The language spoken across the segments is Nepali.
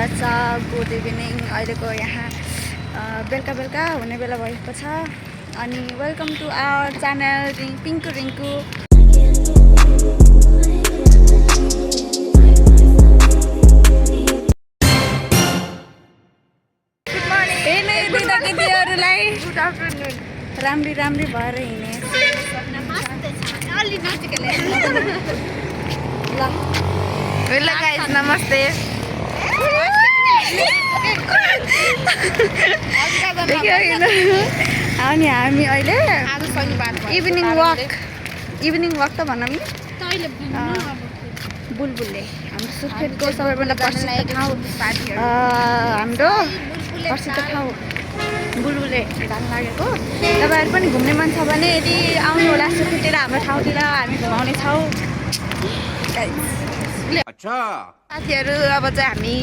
what's up, good evening. अहिलेको यहाँ बेलुका बेलुका हुने बेला भएको छ अनि welcome to our channel Pinku Rinku. Good morning. हेर्ने दिँदा केटीहरूलाई गुड आफ्टरनुन। राम्री राम्री भएर हिँडे ल गाइस नमस्ते। अनि हामी अहिले इभिनिङ वक त भनौँ नि बुलबुलले हाम्रो सुर्खेतको सबैभन्दा प्रसिद्ध ठाउँ हाम्रो प्रसिद्ध ठाउँ बुलबुले जान लागेको। तपाईँहरू पनि घुम्ने मन छ भने यदि आउनु होला सुर्खेततिर हाम्रो ठाउँतिर हामी घुमाउने छौँ। साथीहरू अब चाहिँ हामी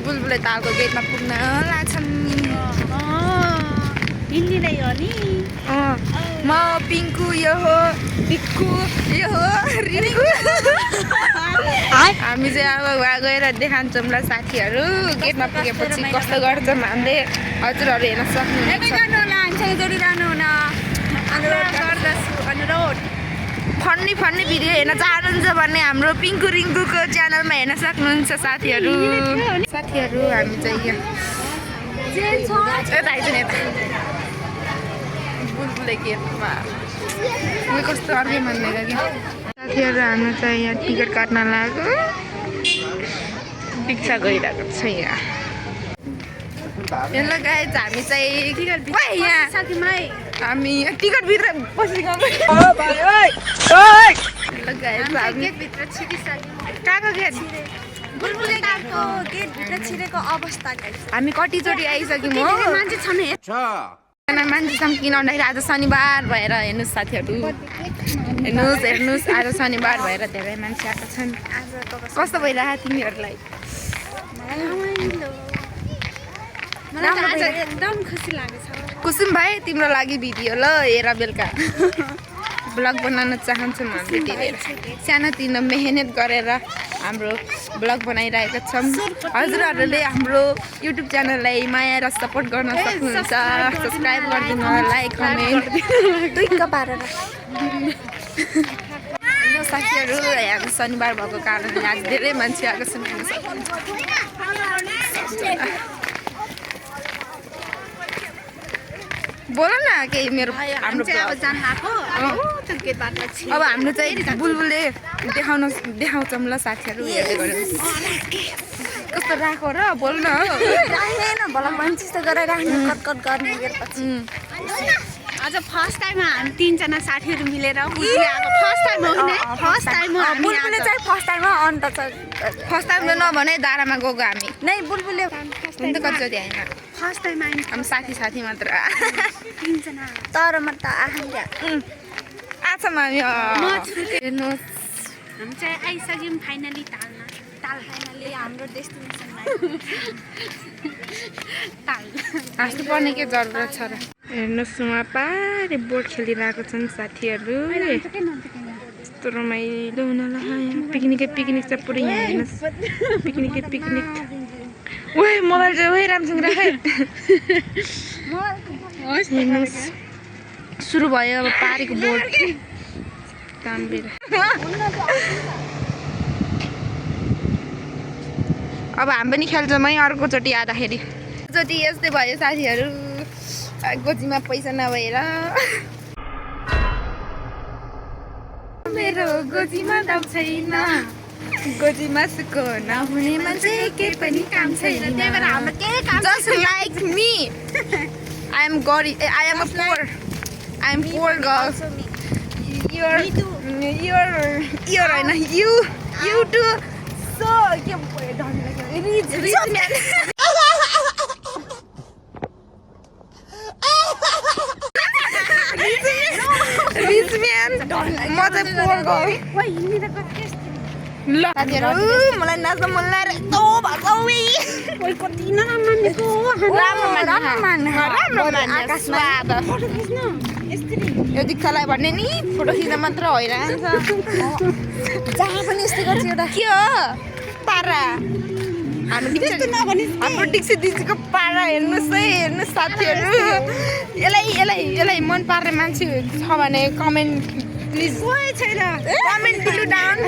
बुलबुले तालको गेटमा पुग्न लाग्छन्। हिँड्ने हो नि म पिङ्कु, यो हो पिक्कु, यो हो रिङ्कु। हामी चाहिँ अब वहाँ गएर देखान्छौँ ल साथीहरू। गेटमा पुगेपछि कस्तो गर्छौँ हामीले हजुरहरू हेर्न सक्नुहुन्छ। अनुरोध फन्नी भिडियो हेर्न चाहनुहुन्छ भने हाम्रो पिङ्कु रिङ्कुको च्यानलमा हेर्न सक्नुहुन्छ साथीहरू। हामी चाहिँ यहाँ बुलबुले गेटमा कस्तो अर्कै मान्नेको कि साथीहरू। हामी चाहिँ यहाँ टिकट काट्न लाग्यो, रिक्सा गइरहेको छ यहाँ। हेलो गाइस, हामी चाहिँ हामी टिकटभित्र पसेको। हेलो गाइस, हामी कहाँको गेट बुलबुले तालको गेटभित्र छिरेको अवस्था गाइस। हामी कतिचोटि आइसक्यौँ हो, मान्छे छन् मान्छे छन् किन भन्दाखेरि आज शनिबार भएर हेर्नुहोस् साथीहरू, हेर्नुहोस् आज शनिबार भएर धेरै मान्छे आएको छन्। कस्तो भइरहेको तिमीहरूलाई? एकदम खुसी लागेछ। कुसुम भाइ तिम्रो लागि भिडियो ल हेर बेलुका ब्लग बनाउन चाहन्छौँ हामीले। धेरै सानोतिनो मेहनत गरेर हाम्रो ब्लग बनाइरहेका छौँ। हजुरहरूले हाम्रो युट्युब च्यानललाई माया र सपोर्ट गर्न सक्नुहुन्छ। सब्सक्राइब गरिदिनु, लाइक कमेन्ट टुक्क पारेर। साथीहरू यहाँ शनिबार भएको कारणले आज धेरै मान्छे आएको छन्। बोल न केही मेरो हाम्रो अब हाम्रो चाहिँ बुलबुले देखाउँछौँ ल साथीहरू। कस्तो राखो र बोल्न भला मान्छे जस्तो गरेर राख्नु कट गर्ने आज फर्स्ट टाइम हामी तीनजना साथीहरू मिलेर फर्स्ट टाइम अन्त फर्स्ट टाइम नभने दारामा गएको हामी नै बुलबुले कतिचोटि होइन। फर्स्ट टाइम हामी साथी मात्र तीनजना तर म त आछौँ हामी। हेर्नुहोस् हामी चाहिँ आइसक्यौँ फाइनली फाइनली हाम्रो डेस्टिनेसनमा। हाँस्नु पर्ने के जरुरत छ र। हेर्नुहोस् उहाँ पारे बोट खेलिरहेको छन् साथीहरू। यस्तो रमाइलो हुन लाग्यो। पिकनिक छ पुरै यहाँ। हेर्नुहोस् पिकनिक ओए मोबाइल चाहिँ ओए राम्रोसँग राख। हेर्नुहोस् सुरु भयो अब पारेको बोट कामबेर। अब हामी पनि खेल्छौँ है अर्कोचोटि आउँदाखेरि। चोटि यस्तै भयो साथीहरू, गोजीमा पैसा नभएर। मेरो गोजीमा दम छैन, गोजीमा सुको नहुने मान्छे के पनि काम छैन। त्यही भएर हाम्रो केही काम just like me I am poor girl. You're होइन you too. So के rich man. Rich man. म चाहिँ poor girl. ल साथीहरू मलाई नाच्न मन लागेको यो दिक्षालाई भन्ने नि फोटो खिच्न मात्र हैरान छ। जहाँ पनि यस्तै गर्छ एउटा के हो तारा हाम्रो डिक्सी दिदीको पारा हेर्नुहोस् है, हेर्नुहोस् साथीहरू। यसलाई मन पार्ने मान्छे छ भने कमेन्ट प्लिज। कोही छैन, कमेन्ट बिलो डाउन।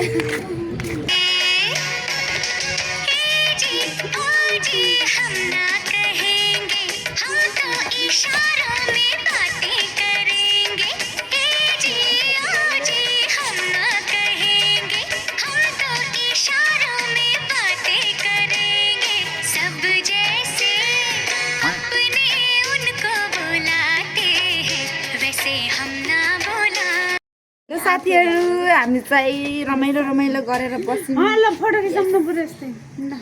साथीहरू हामी चाहिँ रमाइलो गरेर बस्यौँ। ल फोटो खिचाउनु पर्यो यस्तै ल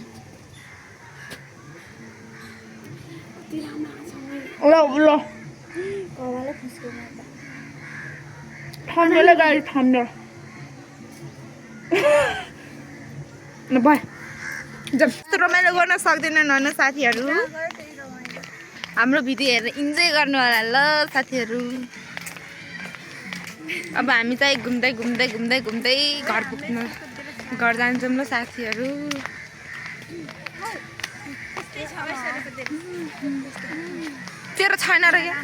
ठन्डा गाडी ठन्डा भयो। जब रमाइलो गर्न सक्दैनन् होइन साथीहरू। हाम्रो भिडियो हेरेर इन्जोय गर्नु होला ल साथीहरू। अब हामी चाहिँ घुम्दै घर पुग्नु घर जान्छौँ ल साथीहरू। तेरो छैन र क्या?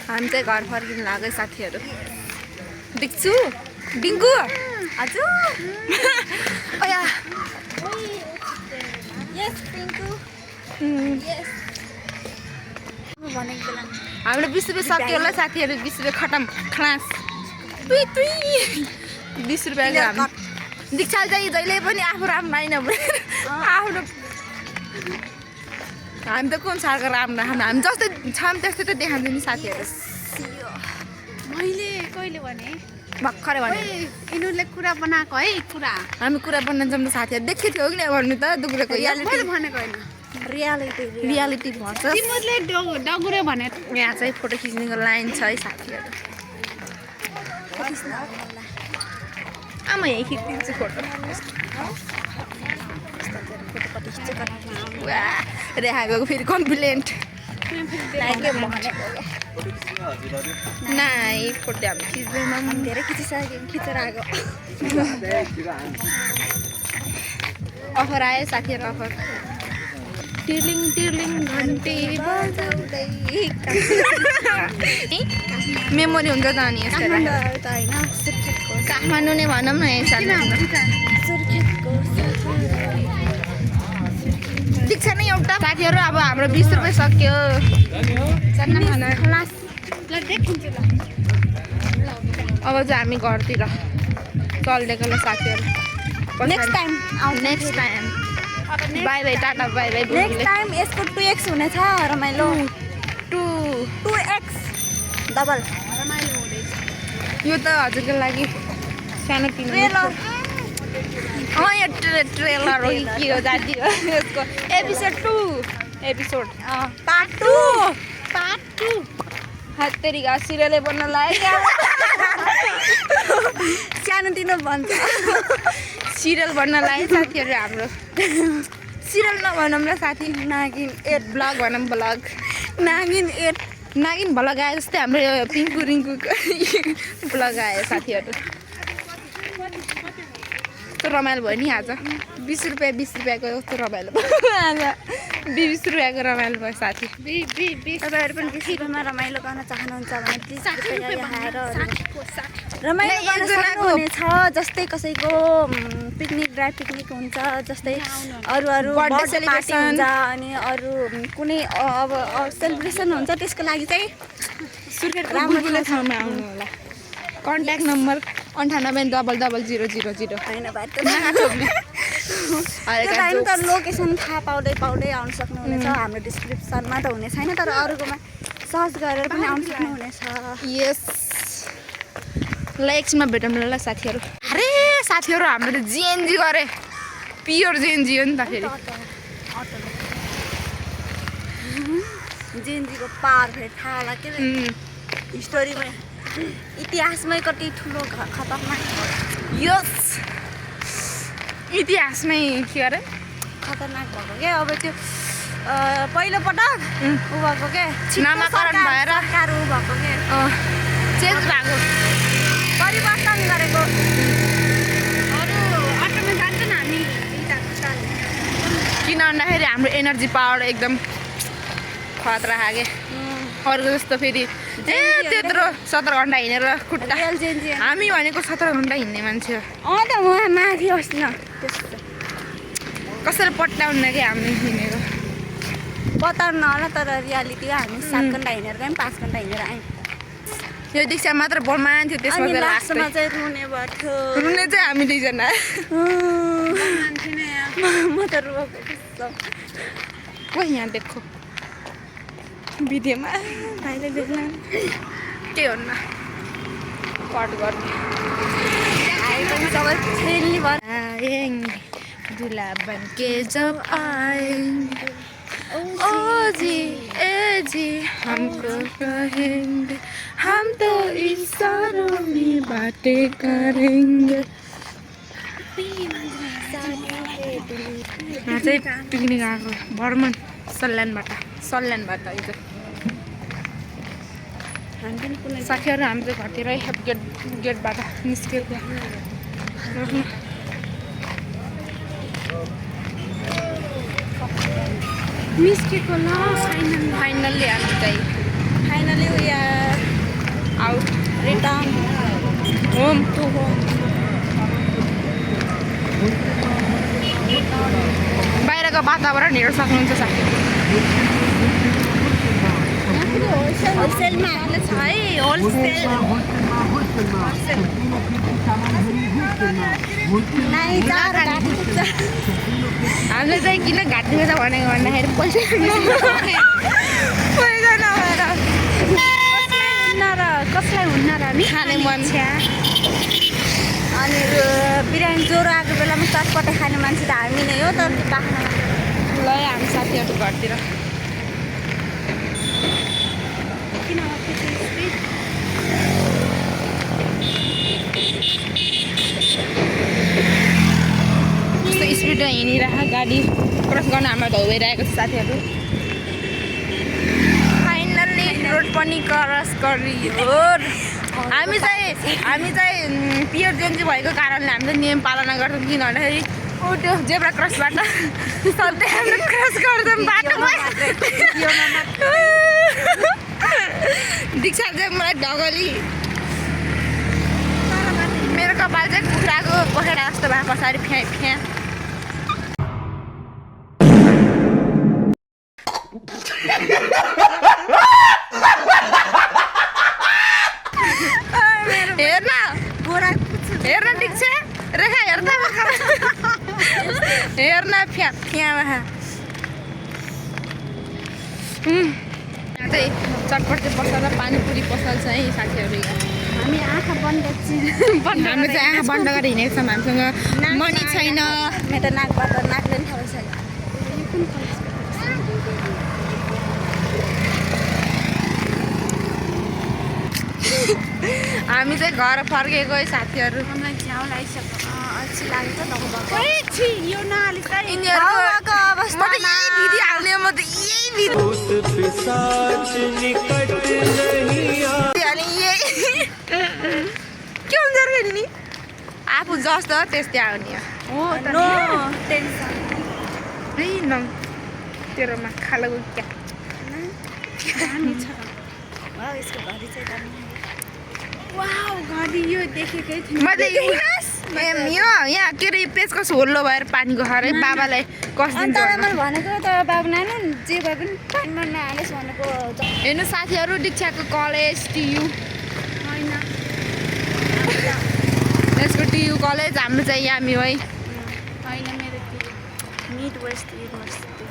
हामी चाहिँ घर फर्किनु लाग्यो साथीहरू। देख्छु डिङ्कु हजुर हाम्रो 20 रुपियाँ सक्यो होला साथीहरू। 20 रुपियाँ खतम खलास। 20 रुपियाँको हामी दीक्षा चाहिँ जहिले पनि आफू राम्रो होइन आफ्नो हामी त कुन सालको राम्रो हामी जस्तै छौँ त्यस्तै त देखाउँछ नि साथीहरू। मैले कहिले भने भर्खरै भने यिनीहरूले कुरा बनाएको है कुरा हामी कुरा बनाउँछौँ त साथीहरू। देखेको थियो कि भन्नु त दुग्रेको भनेको होइन रियालिटी भन्छ। तिमीले डगुरे भने यहाँ चाहिँ फोटो खिच्नेको लाइन छ है साथीहरू। आमा यहीँ खिचिदिन्छु फोटो। रेखाको फेरि कम्प्लेन्ट नाइ फोटो हामी खिच्दैनौँ। धेरै खिचिसक्यो खिचेर आएको अफर आयो साथीहरू। अफर टिर्लिङ घन्टी बजाउँदै मेमोरी हुन्छ त अनि काठमाडौँ नै भनौँ न दीक्षा नै एउटा साथीहरू। अब हाम्रो 20 रुपियाँ सक्यो। अब चाहिँ हामी घरतिर चल्देको ल साथीहरू। Next time by by tata bye by. Next time यसको 2x हुनेछ रमाइलो। 2x डबल रमाइलो हुँदैछ। यो त हजुरको लागि सानो तिनो ट्रेलर यो ट्रेलर हो कि के हो जाति हो यसको। एपिसोड पार्ट 2 हत्तेरीका सिरियलै बन्न लाग्यो। सानो तिनो भन्छ सिरियल बन्न लाग्यो साथीहरू हाम्रो। सिरियल नभनौँ ल साथी। नागिन 8 ब्लग भनौँ ब्लग। नागिन ब्लग आयो जस्तै हाम्रो यो पिङ्कु रिङ्कुको ब्लग आयो साथीहरू। कस्तो रमाइलो भयो नि आज। 20 रुपियाँको कस्तो रमाइलो भयो आज। 20 रुपियाँको रमाइलो भयो साथी। तपाईँहरू पनि 20 रुपियाँमा रमाइलो गर्न चाहनुहुन्छ भने प्लिज आएर रमाइलो गर्न सक्नुहुनेछ। जस्तै कसैको पिकनिक ड्राई पिकनिक हुन्छ, जस्तै अरू बर्थडे पार्टी हुन्छ, अनि अरू कुनै अब सेलिब्रेसन हुन्छ, त्यसको लागि चाहिँ सुर्खेतको बुलबुले ठाउँमा आउनु होला। कन्ट्याक्ट नम्बर 98000000 होइन भाइ त लोकेसन थाहा पाउँदै आउनु सक्नुहुनेछ। हाम्रो डिस्क्रिप्सनमा त हुने छैन, तर अरूकोमा सर्च गरेर पनि आउनु सक्नुहुनेछ। यस ल एकछिनमा भेटौँ ल साथीहरू। अरे साथीहरू हाम्रो त जिएनजी गरे प्योर जिएनजी हो नि त। फेरि जिएनजीको पावर फेरि थाहा होला के हिस्टोरीमा इतिहासमै कति ठुलो खतरनाक यस इतिहासमै के अरे खतरनाक भएको क्या। अब त्यो पहिलोपटक ऊ भएको क्या नामाकरण भएर सरकार ऊ भएको क्या। चेन्ज भएको परिवर्तन गरेको अरू अटोमा जान्छन् हामी किन भन्दाखेरि हाम्रो एनर्जी पावर एकदम खतरा खागे अरूको जस्तो फेरि ए त्यत्रो 17 घन्टा हिँडेर खुट्टा हामी भनेको 17 घन्टा हिँड्ने मान्छे हो त म माथि अस्ति न त्यस्तो कसरी पट्टाउन कि हामीले हिँडेको बताउनु होला तर रियालिटी हामी 7 घन्टा हिँडेर गयौँ 5 घन्टा हिँडेर आयौँ यो दीक्षा मात्र बलमान थियो त्यसमा चाहिँ लास्टमा चाहिँ रुने भयो थियो रुने चाहिँ हामी दुईजना म त रुएको ओ यहाँ देखो भिडियोमा भाइले देख्न के हुन्न कट गर्ने पनि सबै फ्रेन्डली भयो आएंगे दूल्हा बन के जब आएंगे ओ जी ए जी हमको कहेंगे हम तो इशारों में बातें करेंगे यहाँ चाहिँ पिकनिक आएको बर्मन सल्यानबाट यो चाहिँ साथीहरू हामी चाहिँ घरतिरै गेटबाट निस्केको निस्केको ल फाइनल्ली हामी चाहिँ फाइनली उयो out return home to home बाहिरको वातावरण हेर्न सक्नुहुन्छ साथी होलसेलमा छ है होलसेल हामीले चाहिँ किन घाँटीमा छ भनेको भन्दाखेरि पैसा नभएर कसलाई हुन्न र नि खाने मन छ अनि बिरयानी ज्वरो आएको बेलामा चटपटे खाने मान्छे त हामी नै हो तर बाख्ना ल हामी साथीहरू घरतिर किन कस्तो स्पिडमा हिँडिरहेको गाडी क्रस गर्न हामीलाई धौ भइरहेको छ साथीहरू फाइनल्ली रोड पनि क्रस गरियो हामी चाहिँ पियर जेन्जी भएको कारणले हामीले नियम पालना गर्छौँ किन भन्दाखेरि त्यो जेब्रा क्रसबाट सधैँ हामीले क्रस गर्छौँ बाटोमा दीक्षा चाहिँ मलाई ढगली मेरो कपाल चाहिँ कुखुराको पखेडा जस्तो भए पछाडि फ्याँ हेर्न दीक्षा रेखा हेर्न फ्याँ यहाँ चाहिँ चटपट चाहिँ पसल पानीपुरी पसल छ है साथीहरू हामी आँखा बन्द हामी चाहिँ आँखा बन्द गरेर हिँडेको छौँ हामीसँग मनी छैन मेरो त नाकबाट नाकले पनि थाहा छैन हामी चाहिँ घर फर्केको है साथीहरू झ्याउ लागिसक्यो अल्छी लागेको यो अवस्था दिदी हाल्ने म त यही के हुन्छ फेरि नि आफू जस्तो त्यस्तै आउने हो नो टेन्सन है न तेरोमा खालको क्या यसको घडी चाहिँ वाउ घडी यो देखेकै थिएँ मैले यहाँ के अरे पेचकस होल्लो भएर पानीको खरै बाबालाई कस्दिन्छ मैले भनेको त बाबु नानु जे भए पनि पानीमा नहालेस् भनेको हेर्नु साथीहरू दीक्षाको कलेज टियु होइन यसको टियु कलेज हाम्रो चाहिँ यहाँ है होइन मेरो मिड वेस्ट युनिभर्सिटी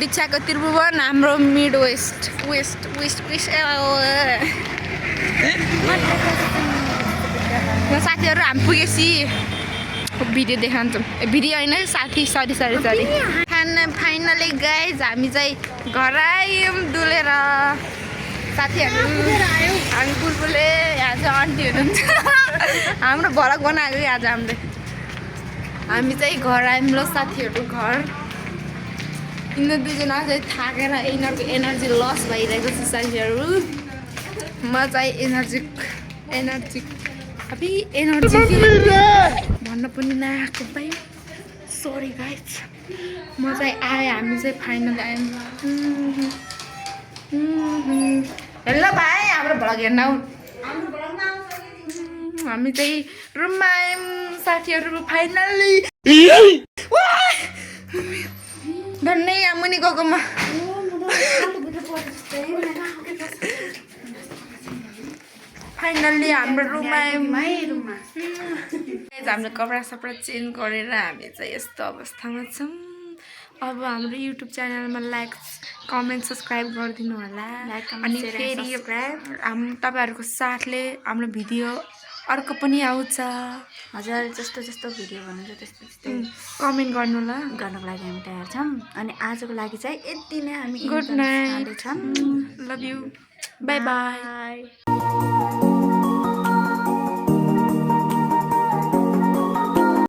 दीक्षाको त्रिभुवन हाम्रो मिड वेस्ट साथीहरू हामी पुगेपछि भिडियो देखाउँछौँ भिडियो होइन साथी सरी फाइनली गाइज हामी चाहिँ घर आयौँ डुलेर साथीहरू हामी बुलबुले यहाँ चाहिँ आन्टी हुनुहुन्छ हाम्रो भलक बनाएको आज हामीले हामी चाहिँ घर आयौँ ल साथीहरू घर यिनीहरू दुईजना चाहिँ थाकेर यिनीहरूको एनर्जी लस भइरहेको छ साथीहरू म चाहिँ एनर्जी अबि एनर्जी भन्न पनि नआएको भाइ सरी गाइज म चाहिँ आएँ हामी चाहिँ फाइनल आयौँ हेर्नु भाइ हाम्रो भ्लग हेर्न हामी चाहिँ रुममा आयौँ साथीहरू फाइनल्ली धन्नै यहाँ मुनि गएकोमा फाइनल्ली हाम्रो रुममा आयौँ हाम्रो कपडा सपडा चेन्ज गरेर हामी चाहिँ यस्तो अवस्थामा छौँ अब हाम्रो युट्युब च्यानलमा लाइक कमेन्ट सब्सक्राइब गरिदिनु होला अनि फेरि तपाईँहरूको साथले हाम्रो भिडियो अर्को पनि आउँछ हजुर जस्तो जस्तो भिडियो भन्नुहुन्छ त्यस्तो त्यस्तै कमेन्ट गर्नु ल गर्नको लागि हामी तयार छौँ अनि आजको लागि चाहिँ यति नै हामी good night love you by by